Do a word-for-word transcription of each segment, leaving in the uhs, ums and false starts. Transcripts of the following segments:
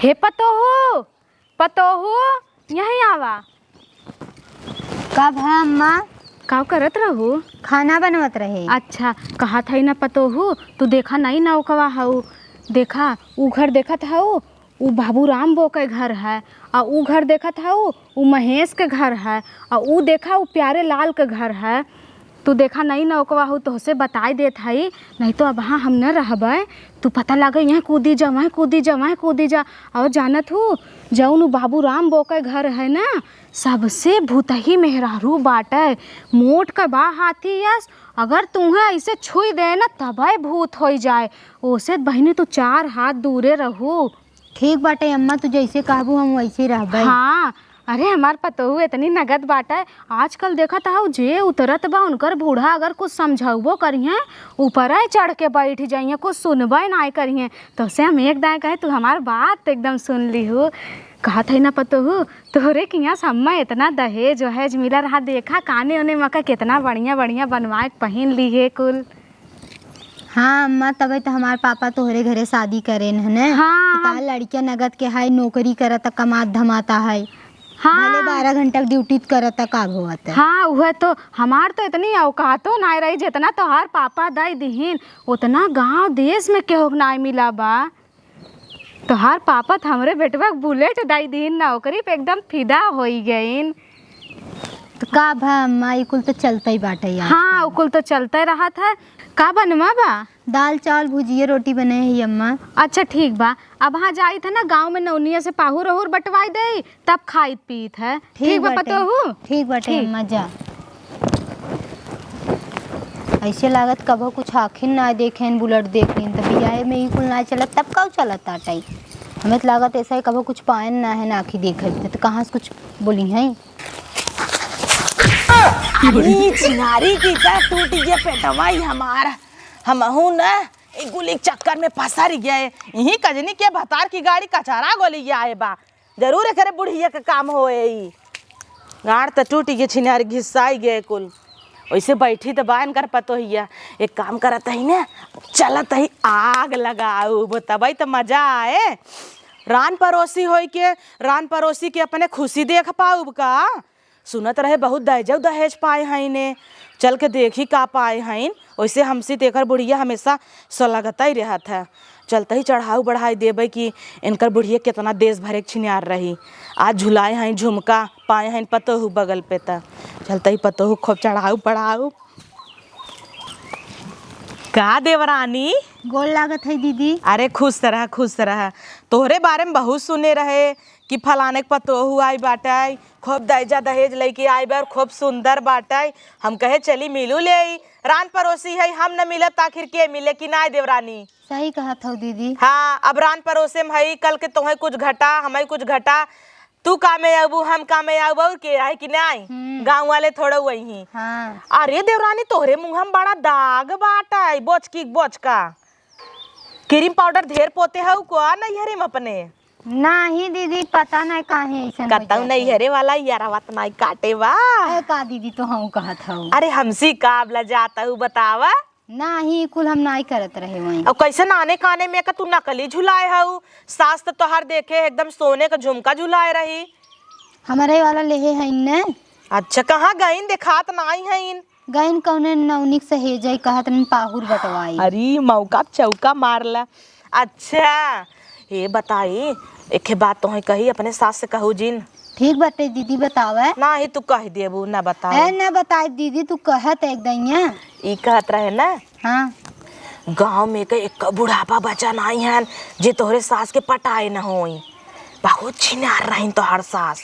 हे पतोहू, पतोहू, यहीं आवा। का भा अम्मा? का करत रहू? खाना बनवत रहे। अच्छा, कहत हई ना पतोहू, तू देखा नहीं नौकवा हऊ। देखा, ऊ घर देखत हऊ, ऊ बाबूराम बो के घर है, आ ऊ घर देखत हऊ, ऊ महेश के घर है, आ ऊ देखा, ऊ प्यारे लाल के घर है। तू देखा नहीं नौकवा हऊ, तोहसे बताई देत हई, नहीं तो अब हाँ हम न रहबै। तू पता लागे, यहाँ कूदी जा, वहाँ कूदी जा, वहाँ कूदी जा। और जानत हूँ, जौन ऊ बाबूराम बो के घर है ना, सबसे भूतही मेहरारू बाटे, मोट के बा हाथी यस। अगर तुहें ऐसे छुई दे ना, तबे भूत होई जाए। ओसे बहिनी, तू चार हाथ दूरे रहू। ठीक बाटे अम्मा, तू जैसे कहबू हम वैसे रहबै। हाँ, अरे हमार पतोहू इतनी नगद बाटे, आजकल देखत हऊ जे उतरत बा उनकर बूढ़ा अगर कुछ समझौबो करिहें, ऊपरे चढ़ के बैठ जाइहें, कुछ सुनबे नाय करिहें। तोसे हम एक दाएं कहे, तू हमार बात एकदम सुन लिहू। कहत हई ना पतोहू, तोहरे किहाँ सम्मा इतना दहेज वहेज मिला रहा, देखा काने ओने मका कितना बढ़िया बढ़िया बनवाए के पहिन ली है कुल। हाँ अम्मा, तबे तो हमार पापा तोहरे घरे शादी करेन है न। हाँ, कि तार लड़किया नगद के है, नौकरी करत, कमात धमाता है। हाँ। भले बारह घंटा के ड्यूटी करत, का होत है। हाँ, उहे तो, हमार तो इतनी औकातो नाय रही, जितना तोहार पापा दई दिहिन, उतना गांव देश में केहू के नाय मिला बा। तोहार पापा त हमरे बेटवा के बुलेट दई दीन ना, ओकरी पे एकदम फिदा होई गईन। तो का भा अम्मा, ई कुल तो चलते ही बाटे यार। हाँ, उ कुल तो चलते रहत है। का बनवा बा? दाल चावल भुजिया रोटी बने है अम्मा। अच्छा ठीक बा, अब हाँ जाइत है ना गाँव में नौनिया से पाहुर ओहुर बटवाई दे, तब खाइत पीत है। ठीक ठीक बा बाटे। पतोहू? ठीक बाटे ठीक। अम्मा, जा। ऐसे लागत कबो कुछ आँखिन ना देखेन, बुलेट देखेन, त बियाहे में ई कुल ना चलत, तब का चलत आटई? हमें त लागत ऐसा ही कबो कुछ पाएन ना है ना आँखी देखे, त कहाँ से कुछ बोली हैं? अरे छिनारी की का टूट गया पेटवा ही हमार, हमहू ना ई कुल एक चक्कर में फंसर गए। यही कजनी के भतार की गाड़ी कचरा गोली आए बा। जरूर एकरे बुढ़िया के काम होए ई। गाड़ त टूटि गे, छिनार घिसाई गे कुल। वैसे बैठी त बा इनकर पतोहिया। एक काम करत ही ना, चलत ही आग लगाउब, तबई त मजा आए। रान परोसी होई के, रान परोसी के अपने खुशी देख पाउब का? सुनत रहे बहुत दहेजउ दहेज पाए हइने, चल के देखी का पाए हइन। वैसे हमसे त एकर बुढ़िया हमेशा सलगतइ रहत है। चलतही चढ़ाऊ बढ़ाई देबइ कि इनकर बुढ़िया केतना देस भरे के छिनार रही। आज झुलाए हइन झुमका, पाए हइन पतोहू बगल पे त। चलतही पतोहू खूब चढ़ाऊ बढ़ाऊ। का देवरानी? गोल लागत है दीदी। अरे खुश रह, खुश रह। तोहरे बारे में बहुत सुने रहे कि फलाने के पतोहू आई बाटइ, खूब दहेजा दहेज लइके आई बा और खूब सुंदर बाटइ। हम कहे चली मिलू लेई। रान परोसी है, हम न मिलब त आखिर के मिले कि नाय देवरानी? सही कहत हऊ दीदी। हाँ, अब रान परोसे में हई, कल के तोहे कुछ घटा, हमई कुछ घटा, तू कामे आबू, हम कामे आबू, और के आई कि नाय? हम्म। गाँव वाले थोड़ा वही। हाँ। अरे देवरानी, तोहरे मुँह में बड़ा दाग बाटइ, बोचकी बोचका। क्रीम पाउडर ढेर पोते हऊ का नैहरे में अपने? नाही दीदी, पता नहीं काहे ऐसन हो कतऊ जात है। नैहरे वाला यारवा त नाई काटे बा। ए, का दीदी तो हम कहत हऊ? अरे हमसी का अब लजात हऊ बतावा। नाही, कुल हम नाही करत रहे वहीं। अब कैसे नाने काने में का तू नकली झुलाए हऊ? सास त तोहार देखे एकदम सोने का झुमका झुलाए रही। हमरे वाला लेहे है ने। अच्छा, कहाँ गईन, देखात नाई हईन? गईन कौने नौनिक सहेजई कहत रहन पाहुर बटवाई। अरे मौका चौका मारला। अच्छा, ये बताई, एके बात तोहे कही, अपने सास से कहू जिन। ठीक बाटे दीदी, बतावे। नाही, तू कह देबू, ना बताओ। ए, ना बताई दीदी, तू कहत एक दैया। ई कहत रहे ना। हाँ। गाँव में के एक बुढ़ापा बचा नाही हन, जे तोहरे सास के पटाए न होई। बहुत छिनार रहिन तोहार सास।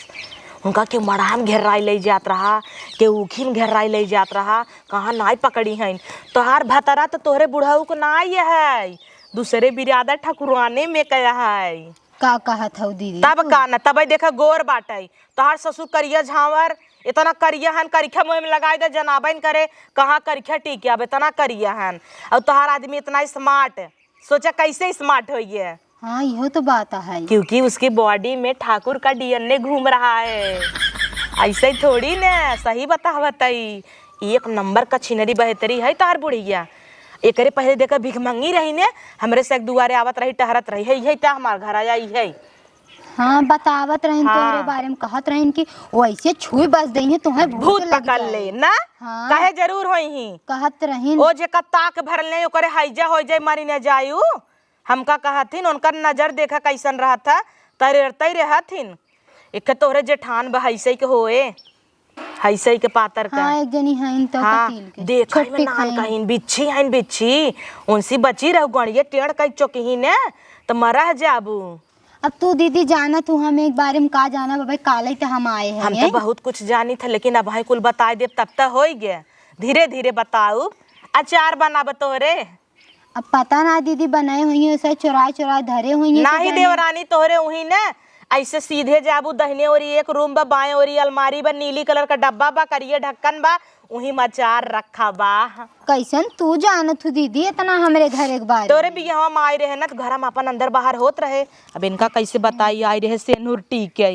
उनका के मड़ाम घेराई लई जात रहा, के ऊखिन घेराई लई जात रहा, कहाँ नाई पकड़ी हइन। तोहार भतरा त तोहरे बुढ़ऊ को नाई है, दूसरे बिरादर ठकुराने में कया है। का कहत हऊ दीदी तब तू? का न, तबे देखा गोर बाटई। तोहार ससुर करिया झांवर, इतना करिया हन, करिखा मुँह में लगाई दे, जनाबे न करे, कहाँ करिखा टिके, अब इतना करिया हन। और तोहार आदमी इतना स्मार्ट, सोचा कैसे स्मार्ट होइए। हाँ, इहो तो बात है। क्योंकि उसकी बॉडी में ठाकुर का डीएनए घूम रहा है। ऐसे ही थोड़ी न, सही बतावत हई। एक नंबर का छिनरी बहतरी है तोहार बुढ़िया। एकरे पहले देखा भिखमंगी रही ने, हमरे से एक दुआरे आवत रही, टहरत रही है, यही ता हमार घर आया, यही। हाँ, बतावत रहिन हाँ। तोहरे बारे में, कहत रहिन कि वैसे छुई बस देइहें, तोहे भूत भूत लग पकड़ जाई। ले, ना? हाँ। कहे जरूर होइहीं। कहत रहिन। ओ जेका ताक भरल नहीं, ओकरे हैजा होइ जाए, मरी न जायु। हमका कहथिन, उनकर नजर देखा कैसन रहत है, तरेरतई रहथिन। एक तोहरे जेठान बा, हैसई के होए, हैसई के पातर का। हाँ, एक जनी हईन तो हाँ, कतील के। देखा छोटी में नान खाइन। कहिन, बिच्छी हईन, बिच्छी। उनसी बची रहू, गणिये टेढ़ कई चोकिही ने, त मरह जाबू। अब तू दीदी जानत हूँ, हम एक बारे में का जानब, अबे काले त हम आए हैं, हम तो हैं? बहुत कुछ जानी थे, लेकिन अब है कुल बताए देब, तब त होई गए। धीरे धीरे बताऊ। अचार बनाब तोहरे? अब पता ना दीदी, बनाए हुई हैं, उसे चुराए चुराए धरे हुई हैं, नहीं जाने। देवरानी तोहरे उही ने, ऐसे सीधे जाबू, दहिने ओरी एक रूम बा, बाएं ओरी अलमारी बा, नीली कलर का डब्बा बा, करिए ढक्कन बा, उही में अचार रखा बा। कैसन तू जानत हू दीदी इतना हमरे घर एक बार? तोरे बियाह में आई रहे ना, तो घर में अपन अंदर बाहर होत रहे। अब इनका कैसे बताई, आई रहे सेनुर टीके,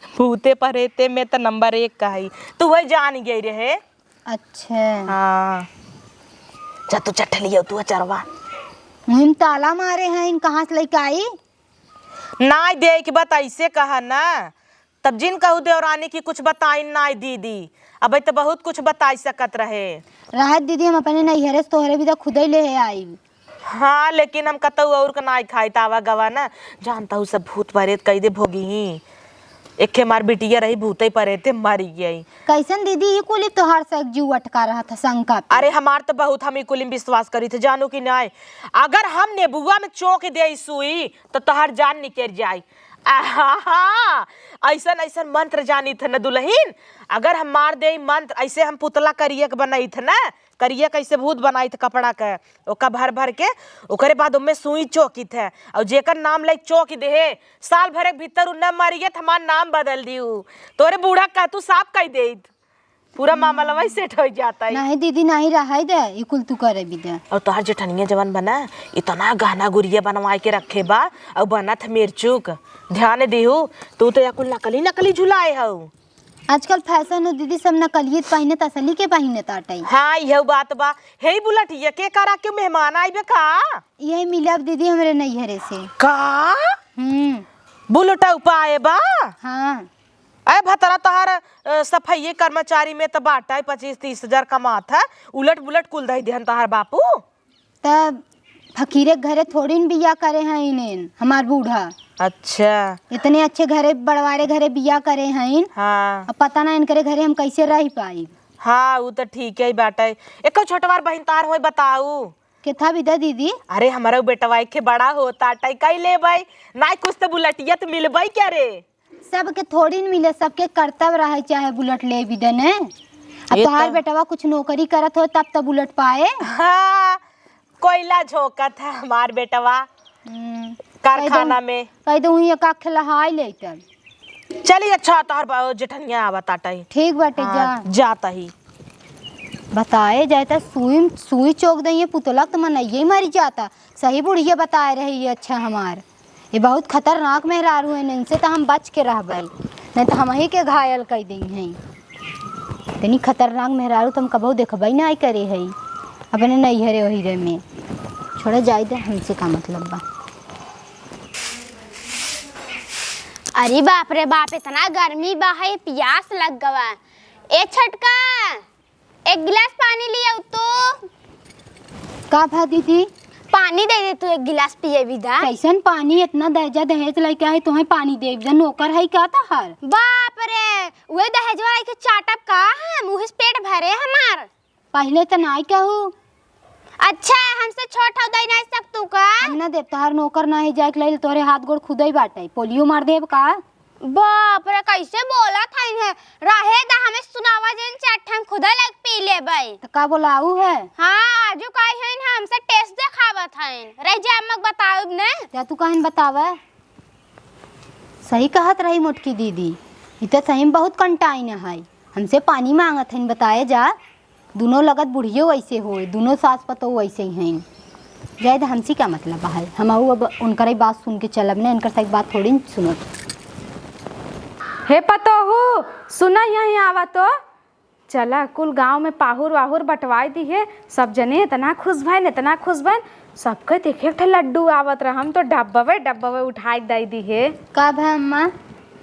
भूते परेते में तो नंबर एक का है, तू वही जान गई रहे। अच्छा। हाँ। जा तू चट्ठे लियो तू अचरवा। मुहिम ताला मारे हैं, इन कहाँ से लेके आई? नाई देख बा त ऐसे कहा ना। तब जिन कहू देवरानी की कुछ बताइन नाई दीदी। अबे त बहुत कुछ बताई सकत रहे। रहत दीदी, हम अपने नैहरे से तोहरे भी त खुदे ले आइब। हाँ, लेकिन हम कतऊ और के नाई खाई तावा गवा ना। जानता हूँ सब भूत परेत कई दे भोगी ही। एखे हमार बिटिया रही भूते परेते मरी गई। कैसन दीदी, ई कुली तोहार से जीव अटका रहा था शंका पे? अरे हमार तो बहुत हम ई कुली में विश्वास करी थे, जानू कि नाई। अगर हम नेबुआ में चोंक दे सुई तो तोहार जान निकल जाई। आहा, ऐसन ऐसन मंत्र जानी थे न दुल्हन। अगर हम मार दे मंत्र, ऐसे हम पुतला करिए के बनाई थे ना, करिया कैसे भूत बनाइत कपड़ा के, ओका भर भर के, ओकरे बाद ओमे सुई चोकित है, और जेकर नाम लाइक चोक देहे, साल भर के भीतर उ न मरिए त हमार नाम बदल दियू। तोरे बूढ़ा का तू साफ कह देत, पूरा मामला वही सेट हो जाता है। नहीं दीदी, नहीं रहाई दे, ई कुल तू करे भी दे। और तोहार जेठनिया जवन बना, इतना गहना गुरिया बनवाए के रखे बा, और बनत मेरचुक, ध्यान दिहू, तू तो या कुल नकली नकली झुलाए हऊ। आजकल फैशन हो दीदी, सब नकलिए पहिने, असली के पहिने ताटे। हाँ, इहे बात बा। हे बुलट, ये के करा के मेहमान आइबे का? यही मिलब दीदी हमरे नैहरे से। का? हम्म। बुलटा उपाय बा? हाँ। ए भतरा, तोहार, अ, सफाई कर्मचारी में त बाटा है, पच्चीस तीस हजार कमात है, उलट बुलट कुल दही देहन तोहार बापू। त फकीरे के घरे थोड़ी न बिया करे हैं इन्हें, हमार बूढ़ा। अच्छा। इतने अच्छे घरे, बड़वारे घरे बिया करे हैं। हाँ। अब पता ना इनकरे घरे हम कैसे रह पाई। हाँ, उ त ठीक है बाटे। एको छोटवार बहिन तार होई बताऊ। केथा बिदा दीदी? अरे, हमारा बेटवा एक बड़ा होता, टाई कई लेबै? नाई कुछ त बुलटिया त मिलबै क्या रे? सबके थोड़ी न मिले, सबके कर्तव्य रहे चाहे बुलेट ले भी देने। अब ये तोहार तो बेटवा कुछ नौकरी करत हो तब तो बुलेट पाए। हाँ, कोयला झोंकत है हमार बेटवा हम्म, कारखाना कह दो, में। कह दो, वहीं एक आँख लहाई ले तब। चली, अच्छा, तोहार बा-, जेठनिया आवत आटई। ठीक बाटे, हाँ, जा। जाता ही। बताए जाए त सुई, सुई चोक दइए पुतला त मनइये मर जाता। सही बुढ़िया बताए रही ये, अच्छा हमार। ये बहुत खतरनाक मेहरारू हैं, इनसे त हम बच के रहबे, नहीं त हमही के घायल कइ देइहैं। इतनी खतरनाक मेहरारू त हम कबहू देखबे नाहीं करे हई अपने नैहरे ओहिरे में। छोड़ा जाए दे, हमसे का मतलब बा। अरे बाप रे बाप, इतना गर्मी बा है, पियास लग गवा। ए छोटका, एक गिलास पानी लियाऊ तू। का भा दीदी? पानी दे दे तू, एक गिलास पिए भी दा। कैसन पानी? इतना दर्जा दहेज लइके आए, तोहे पानी देब जा? नौकर है का तोहार? बाप रे, उहे दहेजवा लइके चाटब का हम? उहे से पेट भरे हमार। पहिले त नाई कहू। अच्छा, हमसे छोट हऊ, दे नाई सकतू का? हम ना देब, तोहार नौकर नाहीं, जाए के लइल तोहरे हाथ गोड़ खुदई बाटे, पोलियो मार देब का? बाप रे, कैसे बोलत हइन है? रहे दा, हमें सुनावा जिन, चार ठन खुदे लग पी लेबै। त का बोलाऊ है? हाँ, आजू काहे हइन है, हमसे टेस्ट देखावत हइन। रह जा, अम्मा के बताउब ने। जा तू कहन बतावे। सही कहत रही मोटकी दीदी, ई त सही में बहुत कंटाइन है। हमसे पानी मांगत हइन, बताए जा। दुनो लगत बुढ़ियो वैसे होए, दुनो सास पतोह वैसे ही हैं। जाए दे, हमसे का मतलब है, हमहू अब उनकरे बात सुन के चलब ने, इनकर सही बात थोड़ी न सुनब। हे पतोहू, सुना यहीं आवा तो। चला, कुल गांव में पाहुर वाहुर बंटवाई दिहे, सब जने इतना खुश भइन, इतना खुश भइन। सबके देखे एक ठे लड्डू आवत रहा, हम तो डब्बवे डब्बवे उठाए के दई दिहे। का भा अम्मा?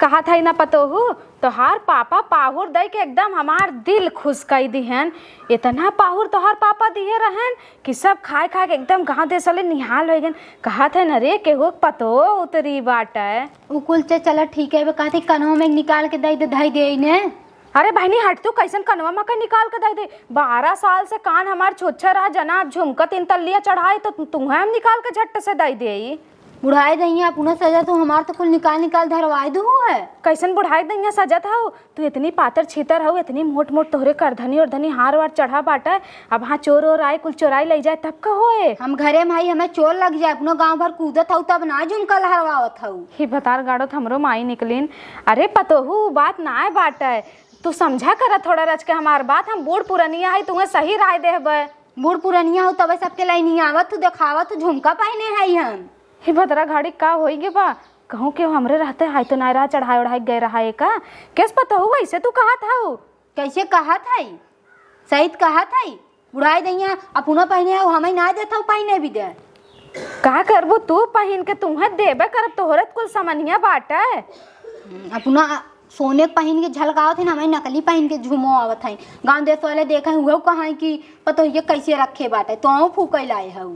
कहत हई ना पतोहू, तोहार पापा पाहुर दई के एकदम हमार दिल खुश कई दिहन। इतना पाहुर तोहार पापा दिहे रहन कि सब खाए खाए के एकदम गाँव देश वाले निहाल होइ गन। कहत है न रे, केहू के पतोह उतरी बाटे। उ कुल चे चला ठीक है, बे कहत है कनवा में निकाल के दई दे, धई दे इन्हें। अरे बहिनी हट तू, कैसन कनवा मा के निकाल के दई दे? बारह साल से कान हमार छोच्छा रहा, जना अब झुमका तीन तल्लिया चढ़ाई तो तु-, तुहें हम निकाल के झट से दई देई। बुढ़ाई दहिया अपनो सजत हऊ, हमार तो कुल निकाल निकाल धरवाई दू है। कैसन बुढ़ाई दहिया सजत हऊ? तू इतनी पातर छीतर हऊ, इतनी मोट मोट तोहरे करधनी ओरधनी हार वार चढ़ा बाटे। अब हाँ चोर ओर आए कुल चोराई लई जाए तब का होए? हम घरे में हई, हमें चोर लग जाए, अपनो गाँव भर कूदत हऊ तब ना झुमका लहरवावत हऊ। ही भतार गाड़ो त हमरो माई निकलिन। अरे पतोहू, उ बात नाय बाटे, तू समझा कर थोड़ा रच के हमार बात। हम बूढ़ पुरनिया हई, तुहें सही राय देहबे। बूढ़ पुरनिया हऊ तबे सबके लाइनिया आवत, तू देखावत, तू झुमका पहिने हई हम। ही भदरा घाड़ी का होई गे बा? कहूँ केहू हमरे रहते हाई तो नाय रहा, चढ़ाई ओढ़ाई गए रहा एका। केस पतोहू ऐसे तू कहत हऊ? कैसे कहत हई? सही त कहत हई। बुढ़ाई दहिया अपनो पहिने हऊ, हमई ना देत हऊ पहिने भी दे। का करबू तू पहिन के? तुहें देबे करब, तोहरे त कुल समनिया बाटे। अपना सोने के पहिन के झलकावत है ना, हमई नकली पहिन के झूमो आवत है। गाँव देश वाले देखे हुए कहाँ कि पतोहिया कैसे रखे बाटे, तो फूके लाए हऊ।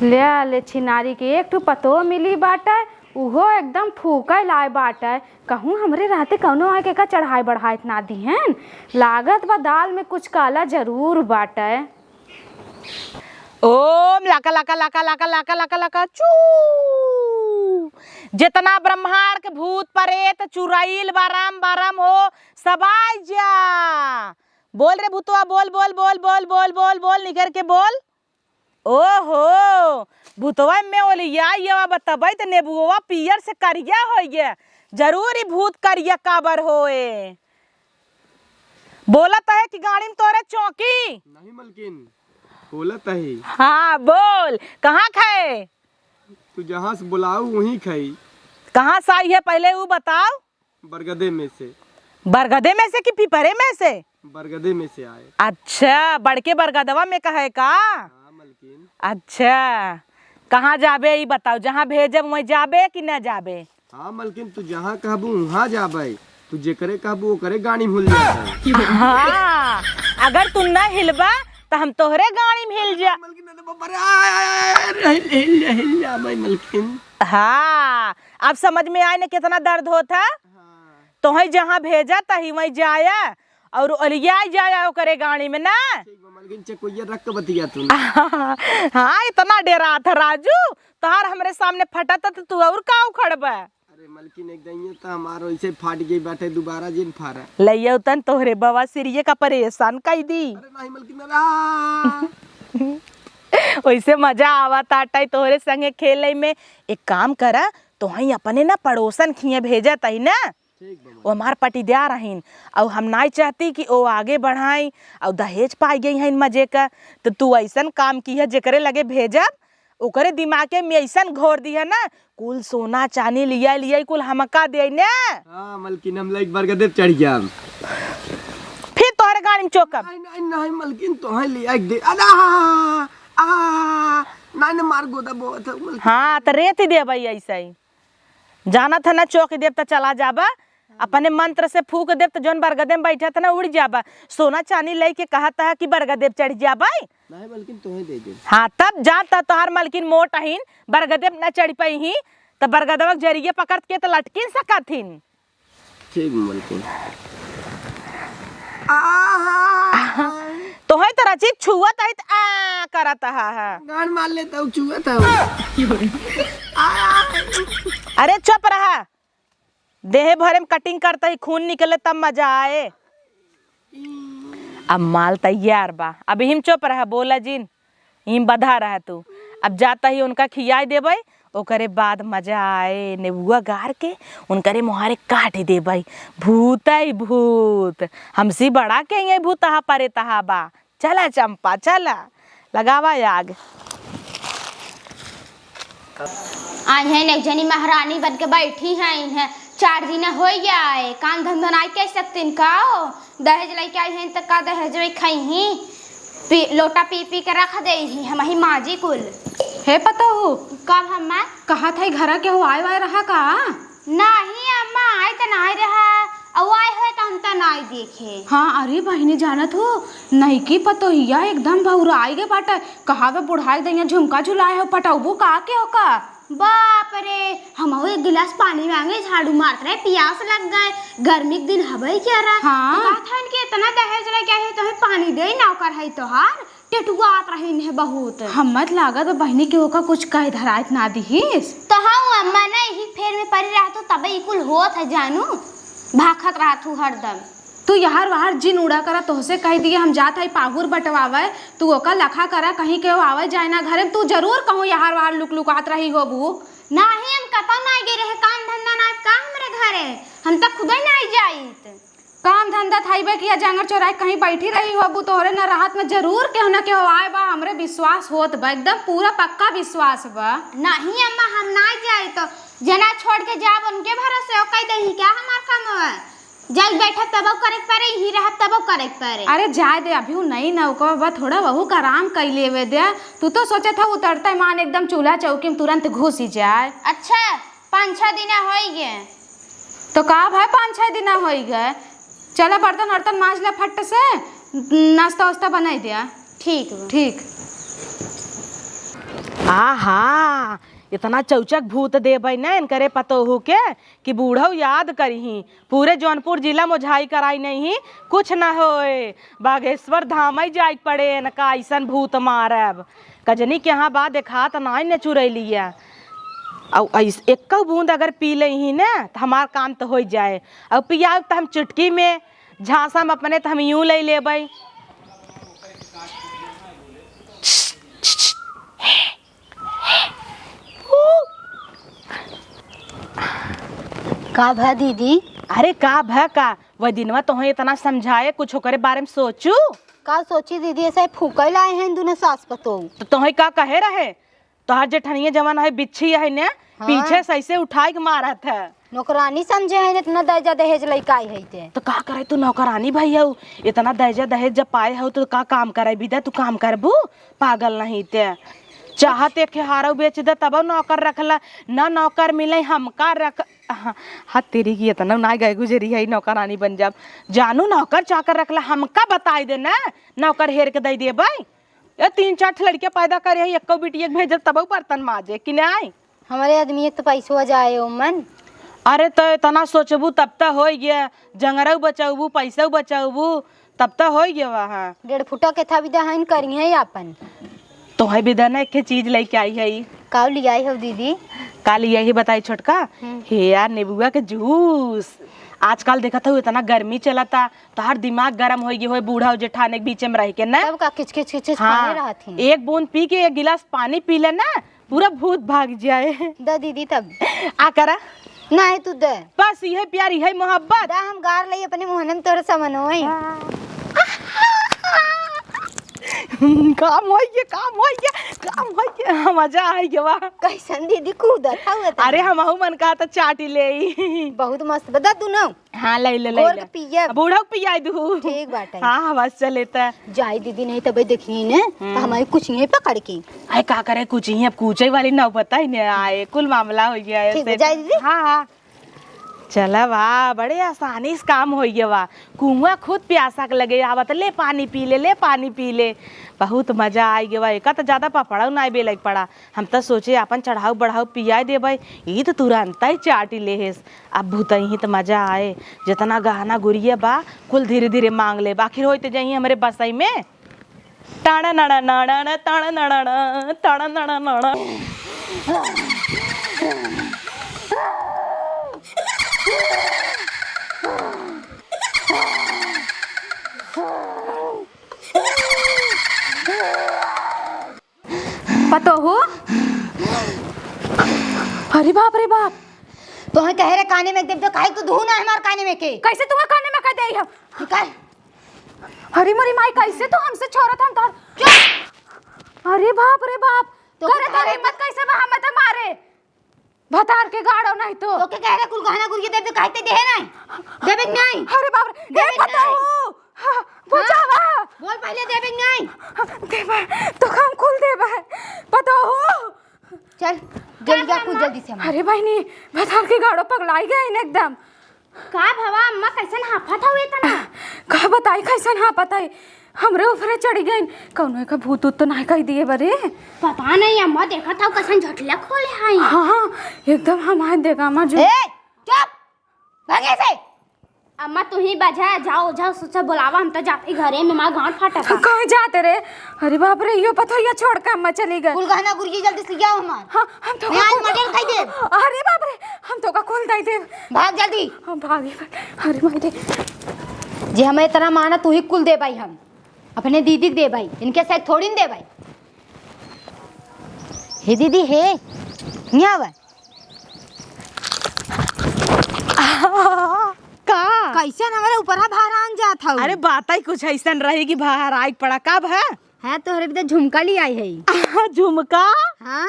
ले ले छिनारी के एक ठो पतोह मिली बाटे, उहो एकदम फूके लाए बाटे। कहूँ हमरे रहते कौनो आके का चढ़ाई बढ़ाइत ना दिहन। लागत बा दाल में कुछ काला जरूर बाटे। ओम लका लका लका लका लका लका लका चू। जितना ब्रह्मांड के भूत प्रेत चुरैल बाराम बाराम हो, सब आइ जा। बोल रे भूतवा, बोल, बोल, बोल, निकर के बोल। ओहो, भूतवा में ओलिया येवा बतबै त नेबुआ पियर से करिया होइ गे। जरूर ई भूत करिया काबर होए। बोलत है कि गाड़ी में तोरे चौकी? नहीं मलकिन, बोलत है। हाँ, बोल, कहाँ खाए? तू जहाँ से बुलाऊ, वहीं खाई। कहाँ से आई है, पहिले ऊ बताओ। बरगदे में से। बरगदे में से कि पीपरे में से? बरगदे में से आए। अच्छा, बड़के बरगदवा में कहे का? हाँ, मलकिन। अच्छा, कहाँ जाबे, ई बताओ, जहाँ भेजब, वहीं जाबे कि न जाबे? हाँ, मलकिन, तू जहाँ कहबू, वहाँ जाबे। तू जेकरे कहबू, ओकरे गाड़ी में हुल जाबे। हाँ, अगर तू न हिलबा, त हम तोहरे गाड़ी में हिल जा। मलकिन, अरे बाप रे, आ, आ, आ, आ, हिल, हिल जा, हिल जा, भाई मलकिन। हाँ, अब समझ में आए न कितना दर्द होत है। हाँ। तोहई जहाँ भेजा तही वहीं जाया और ओलिया जाया ओकरे गाड़ी में ना। ठीक बा मलकिन, चकोइया रख के बतिया तू ना। हाँ, इतना डेरात है राजू, तोहार हमरे सामने फटत है तो तू और का उखड़बे? अरे मलकिन, एक दइये तो हमार वैसे फाट गई बाटे, दोबारा जिन फारा। लइया उतन तोहरे बवासीरिये का परेशान कई दी। अरे नहीं मलकिन, अरे आ। वैसे मजा आवत आटे तोहरे संगे खेले में। एक काम करा, तोहई अपने ना पड़ोसन खिए भेजत हई ना। ठीक बा, वो हमार पटीदार हईन, अउ हम नाई चाहती कि वो आगे बढ़ाई, अउ दहेज पाई गई हईन मजे का। तो तू ऐसन काम किहे, जेकरे लगे भेजब, ओकरे दिमागे में ऐसन घोर दिहे ना, कुल सोना चानी लिया लिया कुल हमका दे ने। हाँ, मलकिन, हम लाइक बरगदे पे चढ़ गया। फिर तोहरे गाड़ी में चोकब। नहीं, नहीं, नहीं, मलकिन, तोहे लिया के दे। अरे, आ, आ, नहीं, नहीं, मार गोदा बोत है, मलकिन। हाँ, तो रेत देबै ऐसे ही। जानत है ना, चोक देब त चला जाबा, अपने मंत्र से फूक देब त जौन बरगदे में बैठत है ना, उड़ जाबा। सोना चानी लइके कहत है कि बरगदे पे चढ़ जाबा। नहीं, बल्कि तोहे दे देब। हाँ, तब जा त तोहार मलकिन मोट अहिन, बरगदे पे न चढ़ पइही, त बरगदवा के जरिए पकड़ के त लटकिन सकत हिन। ठीक, मलकिन। आहा। तोहे त रचित छुअत है त आ करत हा, हा। गान मार लेता हूँ, छुअत हूँ। आ। अरे चुप रहा, देह भरे में cutting करता ही खून निकले तब मजा आए। अब माल तैयार बा, अब हिम चुप रहा, बोला जिन। इम बधा रहा तू। अब जाता ही उनका खियाई देबै, ओकरे बाद मजा आए। नेबुआ गार के उनकरे मोहारे काट देबै। भूत आई भूत, हमसे बड़ा के ये भूतहा परे तहा बा। चला चंपा, चला, लगावा आग। आई हैं, एक जनी महारानी बन के बैठी हैं, इन्हें चार दिन हो गया है, काम धंधा नहीं कर सकते इनका। दहेज लेके आई हैं, तो का दहेज में खाई ही? पी, लोटा पी पी के रख देइहीं, हमहीं माजी कुल। हे पतोहू, कब हम्मा? कहत हई घरा केहू आए वाए रहा का? नाहीं अम्मा, आए त नाहीं रहा, अउ आए होए त हम त नाहीं देखे। हाँ, अरे बहिनी, जानत हू, नइकी पतोहिया एकदम बउराइ गे बाटे। कहाँ बे बुढ़ाइ दइया झुमका झुलाए हो, पटउबू का केहू का? बाप रे, हमहू एक गिलास पानी माँगे, झाड़ू मारत रहे, पियास लग गए, गर्मी के दिन हबे क्या रहा। हाँ। तो कहत हन कि इतना दहेज लेके आई है, तोहे पानी देइ, नौकर है तोहार, टेटुआत रहिन है बहुत। हम्मत लागत बा बहिनी केहू का कुछ कहे धराइत ना दिहिस। तो हाँ अम्मा, नहीं ही फेर में परी रहतू तबे ई कुल होत है जानू, भाखत रहतू हरदम। तू यहार वहार जिन उड़ा करा, तोहसे कहि दिए हम जात हई पाहुर बटवावे, तू ओका लखा करा, कहीं केहू आवे जाए ना घरे में, तू जरूर कहूँ यहार वहार लुक लुकात रही होबू। नाहीं, हम कतौ नाहीं गए रहे, काम धंधा नाहीं का हमरे घरे, हम त खुदे नाहीं जाइत। काम धंधा थइबे किया, जांगर चोराए कहीं बैठी रही होबू, तोहरे न रहत में जरूर केहू न केहू आए बा, हमरे विश्वास होत बा, एकदम पूरा पक्का विश्वास बा। नाहीं अम्मा, हम नाहीं जाइत, जना छोड़ के जाब उनके भरोसे, ओ कहि देही क्या हमार काम है? जब बैठब तबो करे के परे, यहीं रहब तबो करे के परे। अरे जाए दे, अभी उ नई नौका बा, थोड़ा वहू का आराम कइ लेवे दे। तू तो सोचत हऊ उतरते मान एकदम चूल्हा चौकी में तुरंत घुसि जाए। अच्छा, पाँच छह दिना होइ गए। तो का भाई, पाँच छह दिना होइ गए? चला बर्तन वर्तन माँज ले फट से, नाश्ता वास्ता बनाइ दे। ठीक बा। ठीक। आहा, इतना चौचक भूत देबै न इनकरे पतोहू के कि बूढ़ऊ याद करिहीं। पूरे जौनपुर जिला मोझाई कराई नहीं, कुछ न होए। बागेश्वर धामई जाइक पड़े इनका, अइसन भूत मारब। कजनी के यहाँ बा देखात नाई न चुरैलिया। अउ अइस-, एक्कौ बूंद अगर पी लेही न त हमार काम त होइ जाए। अउ पियाब त हम चुटकी में, झांसा में अपने त हम यूं लइ लेबै। का भा दीदी? अरे का भा का? वह दिनवा तोहे इतना समझाए, कुछ ओकरे बारे में सोचू। का सोची दीदी, ऐसे फूकल आए हैं दुनो सास पतोह। तो तोहे का कहे रहे? तोहार जेठनिया जवन है बिच्छी है ने, हाँ। पीछे से ऐसे उठाई के मारत है। नौकरानी समझे है, इतना दहेजा दहेज लइका आई है ते। तो का करे तू नौकरानी भई हऊ? इतना दहेजा दहेज जब पाए हऊ तो का काम करे भी दे, तू काम करबू? पागल नहीं ते। चाहत एक हारऊ बेच दे तब नौकर रखला, ना नौकर मिले हमका रख। हाँ, हाँ, तेरी की इतना ना गए गुजरी है, नौकरानी बन जाब। जानू नौकर चाकर रखला, हमका बताई दे ना, नौकर हेर के दे देबै। ए, तीन चार ठे लड़किया पैदा करे है, एक्को बिटिया के भेजब तबहू बर्तन माजे कि नाई? हमरे आदमी एक तो पैसवा जाए ओमन। अरे तो इतना सोचबू तब त होई गया, जंगरऊ बचौबू, पैसऊ बचौबू, तब त होई गया वहाँ। डेढ़ फुटा के था विदा हइन करी है आपन। तोहे विदा ना एक चीज लेके आई है। का लियाई हो दीदी? का लियाई है बताई छोटका? हम्म। हे यार, नेबुआ के जूस। आजकल देखत हऊ इतना गर्मी चलता, तोहार दिमाग गरम होई गई होई बूढ़ा हो जेठाने के बीच में रह के ना। तब का किच किच किच किच हाँ, खाने रहत ही। एक बूंद पी के एक गिलास पानी पी ले ना, पूरा भूत भाग जाए। द दीदी तब। आ करा। नहीं तू दे। बस इहे प्यार, इहे मोहब्बत। दा हम गार लई अपने मोहन में तोरे समनोई। काम होई गया, काम होई गया, काम होई गया। मजा आई गया वाह। कैसन दीदी कूदत हऊ इतना? अरे हमहू मन का त चाटी लेई। बहुत मस्त बा। दा दुनो। हाँ, ले ले, ले घोर ले। के पियब। बूढ़ा के पियाई दू। ठीक बाटे। हाँ, हाँ, बस चले त। जाई दीदी, नहीं तबे देखी ने, हम्म। तो हमारी कुछ यहीं पकड़ के। आए, का करे कुछ यहीं, अब कूचे वाली नौबत आई ने आए, कुल मामला हो गया है ठीक बा, ऐसे। जाई दीदी। हाँ, हाँ। चला वाह, बड़े आसानी से काम हो गया वाह। कुआं खुद प्यासा के लगे आवत, "ले पानी पी ले, ले पानी पी ले।" बहुत मजा आई गया वाह। एका तो ज्यादा पपड़ा ना बेले के पड़ा। हम त सोचे आपन चढ़ाऊ बढ़ाऊ पियाए देबै, ई त तुरंतै चाटी लेहेस। अब भूतही त मजा आए, जितना गहना गुरिया बा, कुल धीरे धीरे मांग लेब, आखिर होई त जइहीं हमरे बसई में। टाड़ा नाड़ा नाड़ा ना, टाड़ा नाड़ा ना, टाड़ा नाड़ा नाड़ा। पतोहू? अरे बाप रे बाप। तोहे कहे रे काने में देब तो काहे तू दुहू ना हमार काने में के? कैसे तुम्हारे काने में कह दे हम? निकाल। अरे मोरी माई, कैसे तू हमसे छोड़त हन तोर? चुप। अरे बाप रे बाप। तो करे तोर हिम्मत कैसे बा हमें तो मारे? भतार के गाड़ो नहीं तो। तोके कह रहे कुल गहना गुरिया देबे, कहते देहे नहीं। देबे कि नहीं? अरे बाप रे, देबे ए कि नहीं? बताओ। हाँ, बचावा। चल पहले देबे नहीं। देबे, तो हम कुल देबे। पता हो? चल, जल्दी जा, कूद जल्दी से हम। अरे बहिनी, भतार के गाड़ो पगलाई गए हैं एकदम। का भवा अम्मा, कैसन हाफत हवे इतना? का बताई कैसन हाफत है, हमरे ऊपरे चढ़ी गइन। कौनो एका भूत उत तो नाहीं कहि दिए बरे? पता नहीं अम्मा, देखत हौ कैसन झटला खोले हैं। हाँ, हाँ, एकदम हमारे देगा अम्मा जो। ए, चुप! भागे से। अम्मा तू ही बजा, जाओ, जाओ, सोचा बोलावा, हम तो जाते घरे में, मार गांठ फाटा था। कहाँ जाते रे? अरे बाप रे, यो पतोहिया छोड़ के अम्मा चली गई। कुल गहना गुरिया जल्दी से लियाओ हमार। हाँ, हम तो मैं आज मर्डर कर देब। अरे बाप रे, हम तो का खोल दे देब। भाग जल्दी। हम भागी। अरे माई रे। जे हमें इतना माना तू ही कुल देबाई हम। अपने दीदी के देबाई, इनके साथ थोड़ी न देबाई। हे दीदी हे, हियाँ आवा। का? कैसन हमारे ऊपर हा भारान जात हऊ? अरे बात ही कुछ ऐसन रही कि बाहर आइक पड़ा। का भा? है तोहरे भी तो झुमका ली आई है। झुमका? हाँ।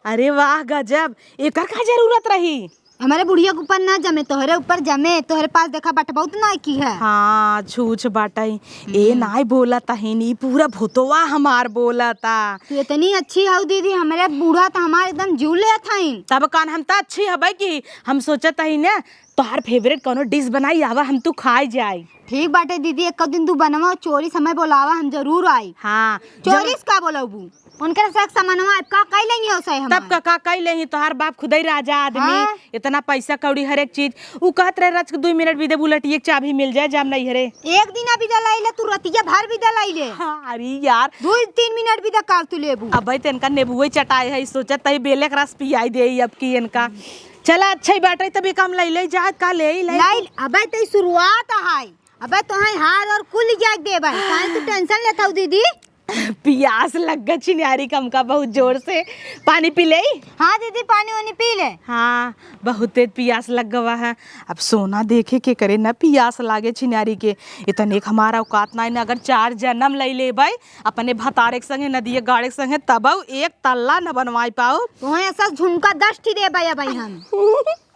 अरे वाह गजब, एकर का जरूरत रही? हमारे बुढ़िया के ऊपर ना जमे, तोहरे ऊपर जमे, तोहरे पास देखा बटबौत ना की है। हाँ, छूछ बाटई। ए हम्म। नाई बोलत हईन, ई पूरा भूतवा हमार बोलता। तू इतनी अच्छी हऊ दीदी, हमरे बूढ़ा त हमार एकदम जीव लेत हईन। तब कान हम त अच्छी हबै कि हम सोचत हई ना, तोहार फेवरेट कौनो डिश बनाई, आवा हम तू खाई जाई। ठीक बाटे दीदी, एक दिन तू बनवा, चोरी समय बोलावा, हम जरूर आई। हाँ, चोरी जब से का बोलबू? उनकर सब सामानवा अब का कई लेंगे हो सही तब हमार? का, का कई लेही? तोहार बाप खुदई राजा आदमी, हाँ। इतना पैसा कौड़ी हर एक चीज। उ कहत रहे रच के दुई मिनट भी दे, बुलेटिया के चाबी मिल जाए, जाम नहीं हरे। एक दिन अभी दे लाइले, तू रतिया भर भी दे लाइले। हाँ, अरे यार। दो तीन मिनट भी दे काल तू लेबू। अबे तेनका नेबुए चटाए है, सोचत तही बेले के रस पियाई दे अब की इनका। चला अच्छा ही बाटे, तब ये काम लई ले जा, का ले ही ले। लाइल, अबे ते शुरुआत है। अबे तोहे हार और कुल जाके देबे, काहे तू टेंशन लेत हऊ दीदी? पियास लग गा छिनारी का हमका बहुत जोर से। पानी पी ले? हाँ दीदी, पानी वानी पी ले। हाँ, बहुत तेज पियास लग गवा है। अब सोना देखे के करे न पियास लागे छिनारी के। इतने एक हमारा औकात नाई न, अगर चार जन्म लई लेबे अपने भतारे के संगे, नदिये गाड़े के संगे, तबऊ एक तल्ला न बनवाई पाऊ। तोहे ऐसा झुमका दस ठी देबे भाई हम।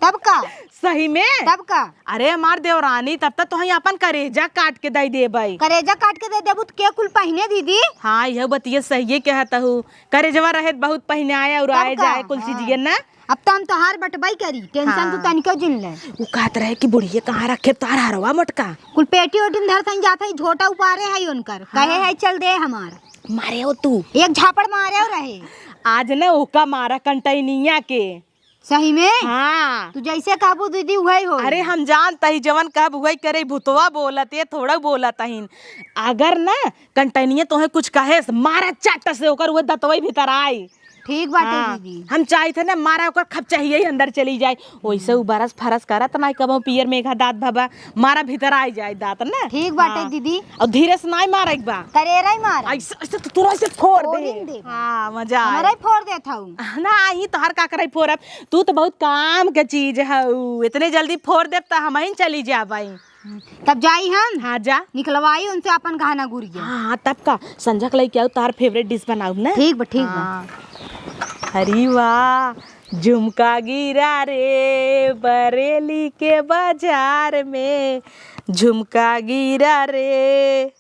तब का? सही में? तब का? अरे हमार देवरानी, तब तक तोहई अपन करेजा काट के दई देबई। करेजा काट के दे देबू त के कुल पहिने दीदी? हाँ, यह बतिया सहिए कहत हऊ। करेजवा रहे त बहुत पहिनाए और तब आए का? जाए कुल हाँ। चीजिए ना। अब त हम तोहार बटबई करी, टेंशन तू हाँ। तनिको जिन ले। उ कहत रहे कि बुढ़िए कहाँ रखे तोहार हरवा मोटका? कुल पेटी ओटी में धर थन जात है, झोटा उपारे है उनकर। हाँ। कहे है चल दे हमार। मारे हो तू। एक झापड़ मारे हो रहे। आज ना ओका मारा कंटैनिया के। सही में? हाँ। तू जैसे कहबू दीदी, उहई होई। अरे, हम जानत ही, जवन कहब उहई करे, भूतवा बोलत, ये थोड़ा बोलत हईन। अगर ना, कंटैनिया तोहे कुछ कहे, मारा चाट से ओकर उहे दतवई भीतर आई। ठीक बाटे हाँ, दीदी। हम चाहित है ना, मारा ओकर खप चाहिए ही अंदर चली जाए। वैसे उ बरस फरस करत ना, कबो पियर मेघा दांत भबा, मारा भीतर आई जाए दांत ना। ठीक बाटे हाँ। दीदी। और धीरे से नाई मारे के बा। करेरा ही मार। ऐसे, ऐसे तो तोरा ऐसे फोड़ फोड़ दे। ही दे। हाँ, मजा आए। हमारा ही फोड़ देत हऊ। ना, ही तोहर का करे फोड़ब। तू तो बहुत काम के चीज हऊ। इतने जल्दी फोड़ देब त हमहिन चली जाबई। तब जाई हम। हाँ, जा। निकलवाई उनसे अपन गहना गुरिया। हाँ, हाँ, तब का। संझा के लइके आऊ, तोहार फेवरेट डिश बनाऊ ना। ठीक बा, ठीक बा। हाँ। अरे वाह, झुमका गिरा रे बरेली के बाजार में, झुमका गिरा रे।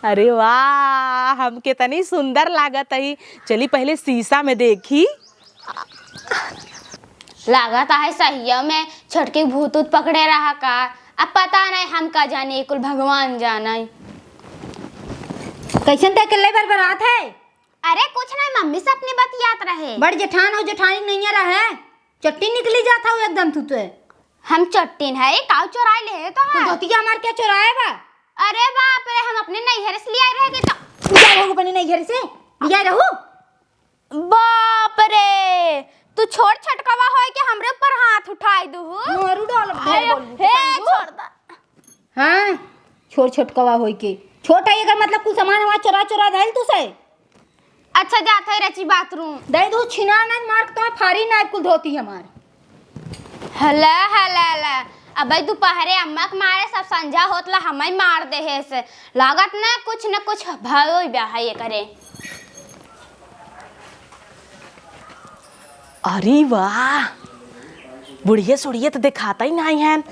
अरे वाह, हम कितनी सुंदर लागत हई। चली पहले शीशा में देखी। लागत है सहिया में छोटकी भूत उत पकड़े रहा का। अब पता नहीं, हम का जानी, कुल भगवान जाने। कैसन देख के ले बरबरात है? अरे कुछ नहीं, मम्मी से अपनी बतियात रहे। बड़ जेठान हो, जेठानी नहीं रहे, चट्टी निकली जात हो एकदम तू तो। हम चट्टिन है, काऊ चोराई ले है तो तू है। धोतिया हमार क्या चोराए बा? अरे बाप रे, हम अपने नैहर से लियाए रहे के तो। लियाए रहू अपने नैहर से? लियाए रहू? बाप रे, तू छोट छटकवा होए के हमरे ऊपर हाथ उठाई दू। मारू डाल, अरे, बोल, हे, समझू? छोड़ दा। हाँ, छोट छटकवा होए के। छोट है एकर मतलब कुल सामान हमार चोरा चोरा धइल तू से। अच्छा, जात है रची बाथरूम। दे दू छिना ना मार के तो फारी ना कुल धोती हमार। हला, हला, हला। अबे दोपहरे अम्मा के मारे सब संझा होत ला हमई मार दे है से। लागत ना कुछ न कुछ भयो बा है ये करे। अरे वाह, बुढ़िया सुढ़िया तो देखाता ही नहीं है।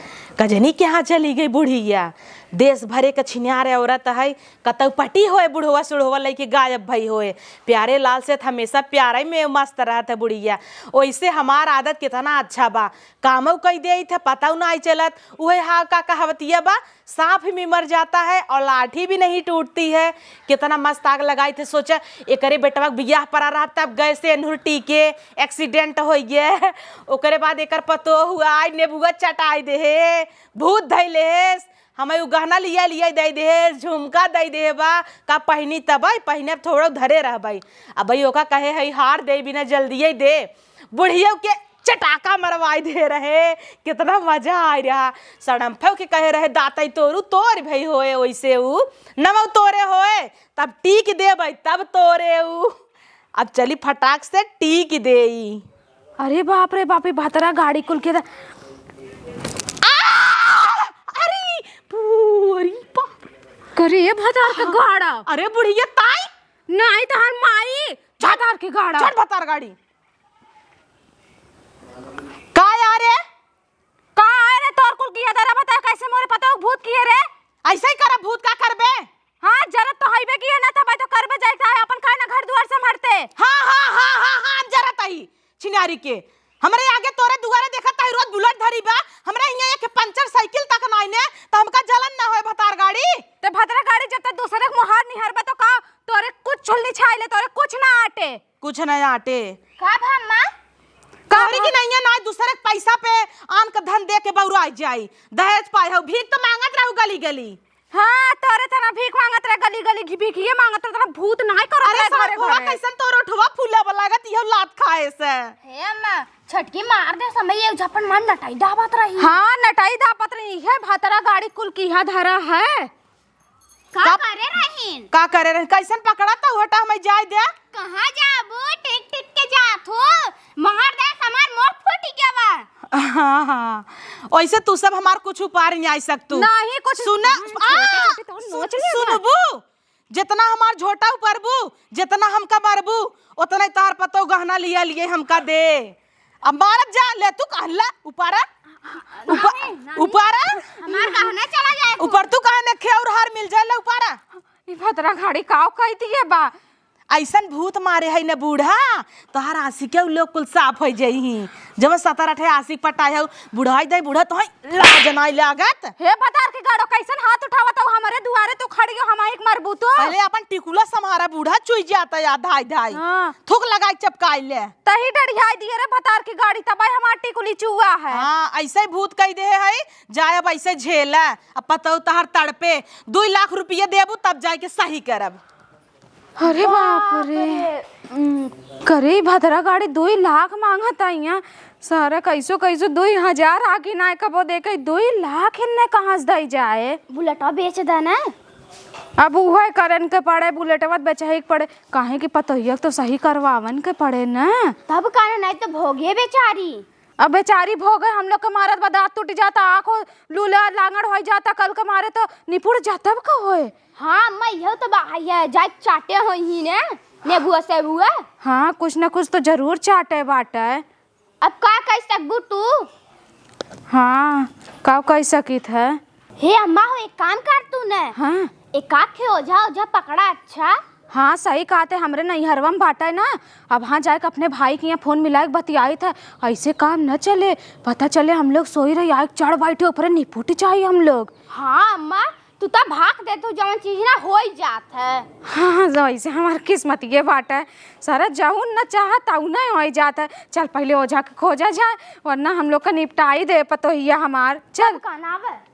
कजनी के यहाँ चली गई बुढ़िया? देश भरे क छिनार औरत है, कतौ पटी होए बुढ़वा सुढ़वा लइके गायब भई होए। प्यारे लाल से त हमेशा प्यारे में मस्त रहत है बुढ़िया। ओइसे हमार आदत कितना अच्छा बा, कामौ कइ देइत है, पतौ नाहीं चलत। उहे हा का कहावतिया बा, "सांप भी मर जाता है और लाठी भी नहीं टूटती है।" कितना मस्त आग लगाइत है। सोचा, एकरे बेटवा क बियाह परा रहा, तब गैस से एन्हुर टीके, accident होइ गया। ओकरे बाद एकर पतोह हुआ, आज नेबुआ चटाई देहे, भूत धइले है। हमें उ गहना लिया लिया दइ देहे, झुमका दइ देहे बा, का पहिनी तबइ, पहिने अब थोड़ा धरे रहबइ। अबइ ओका कहे हई हार दे बिना जल्दिए दे, बुढ़ियो के चटाका मरवाई दे रहे, कितना मजा आइ रहा। सड़म्फव के कहे रहे दातइ तोरू तोर भई होए, ओइसे उ नमव तोरे होए, तब टीक देबइ तब तोरे उ। अब चली फटाक से टीक देई। अरे बाप रे बाप, ई भतरा गाड़ी कुल के द-, आ! अरे, पू-, अरे बाप रे। करे ए भतार के गाड़ा। अरे बुढ़िया ताई। नाहीं तहार माई, झट, भतार के गाड़ा। झट भतार गाड़ी। का यार रे? का है रे, तोर कुल किया दरा बता, कैसे मोरे पतोह भूत किए रे? ऐसे ही करब, भूत का करबे? हाँ, जरत तो हइबे किए ना, तब तो करबे जाए, चाहे अपन खाए ना घर दुआर संभरते। हाँ, हाँ, हाँ, हाँ, हाँ, हम जरत ही, छिनारी के। हमरे आगे तोरे दुआरे देखत ही, रोज बुलेट धरी बा, हमरे हियाँ एक पंचर साइकिल तक नाई ने, तो हमका जलन ना होए भतार गाड़ी। ते भतरा गाड़ी जब तक दूसरे के मोहार निहरबे तो का, तोरे कुछ छुलनी छाई ले, तोरे कुछ ना आटे। कुछ ना आटे। का भा अम्मा? का तोहरी भा? की नइया ना, दूसरे के पैसा पे आन का धन दे के बौराइ जाई। दहेज पाए हो, भीख तो मांगत रहू गली गली। हाँ, तोरे तना भीख मांगत रहे गली गली, घी-, भीखिए मांगत रहे, तना भूत नाई करत अरे रहे घरे सरफवा घरे। कैसन तोर ओठवा फूला बा लागत, इहो लात खाए से। हे अम्मा, छटकी मार दे समय ये झपन मार नटाई दाबत रही। हाँ, नटाई दाबत रही है, भतरा गाड़ी कुल किहा धरा है। का का करे रहीन? का करे रहीन? कैसन पकड़ा त हटा, हमें जाए दे। कहाँ जाबू? टिक टिक के जात हो। मार दे, सामान मोर फूट गया बा। हाँ, हाँ। ओइसे तू सब हमार कुछ उपार नहीं आई सकतू। नहीं, कुछ सुना, नहीं, आ! छोटे छोटे तो सुन-, नोच लेबा। सुनबू? जितना हमार झोटा उपरबू, जितना हमका मारबू, उतना ही तार पतो गहना लिया लिए हमका दे। अब मारत जा, ले तू कहला, उपारा, उपा-, नहीं, नहीं। उपारा, हमार गहना चला जाए तू। ऊपर तू कहने खेउर हार मिल जाए, ले उपारा। ई भतरा घाड़ी काव कह दिए बा। ऐसन भूत मारे है न बूढ़ा, तोहार आशिके उ लोग कुल साफ होइ जइही। जब सतर अठे आशिक पटाए हउ, बुढ़ाई दे बूढ़ा, तोहई लाज नाई लागत। हे भतार के गाड़ो, कैसन हाथ उठावत हउ हमरे दुआरे, तू खड़ी हो, हमाइक मरबू तू। पहले अपन टिकुला सम्हारा, बूढ़ा चुई जाता या धाई धाई। हाँ। थूक लगाई चपकाई ले। तही डरियाई दिए रे भतार की गाड़ी, तबे हमार टिकुली चुआ है। हाँ, ऐसे ही भूत कह दे है, जाए अब ऐसे झेला, अब पतौ तहर तड़पे, दुई लाख रुपये देबू तब जाए के सही करब। अरे बाप रे। बाप रे। उम, करे ई भतरा गाड़ी दुई लाख मांगत आइया। सारा कैसो कैसो दुई हजार आके ना कबो देखे, दुई लाख इन्ने कहाँ से दई जाए? बुलेटवा बेच दे ना। अब उहे करन के पड़े, बुलेटवा बेचही के पड़े, काहे कि पतोहिया के तो सही करवावन के पड़े ना। तब काहे नहीं तो भोगे बेचारी। अब बेचारी भोगे हम लोग के मारत बा, दाँत टूट जाता, आँख हो लूला लांगड़ होइ जाता, कल के मारे तो निपुड़ जाता, अब का होए? हाँ अम्मा, इहो तो बा, ये जाए चाटे होइही ने, नेबुआ सेबुआ। हाँ, कुछ ना कुछ तो जरूर चाटे बाटे। अब का कह सकबू तू? हाँ, का कह सकित है? हे अम्मा हो, एक काम कर तू ने। हाँ। एक आखे ओझा, ओझा पकड़ा, अच्छा। हाँ, सही कहते, हमरे नैहरवा में बाटे ना। अब हाँ जाए के अपने भाई के यहाँ फोन मिलाए के बतियाइत है। ऐसे काम न चले, पता चले हम लोग सोई रही, आए के चढ़ बैठे ऊपरे निपुट जाई हम लोग। हाँ अम्मा, तू तो भाग दे, तू जवन चीज ना होई जात है। हाँ, हाँ, वैसे हमार किस्मत ये बाटे, सारा जौन न चाहत तौन न होई जात है। चल पहले ओझा के खोजा जाए, वरना हम लोग का निपटाई दे पतोहिया हमार। चल। कब का नावे?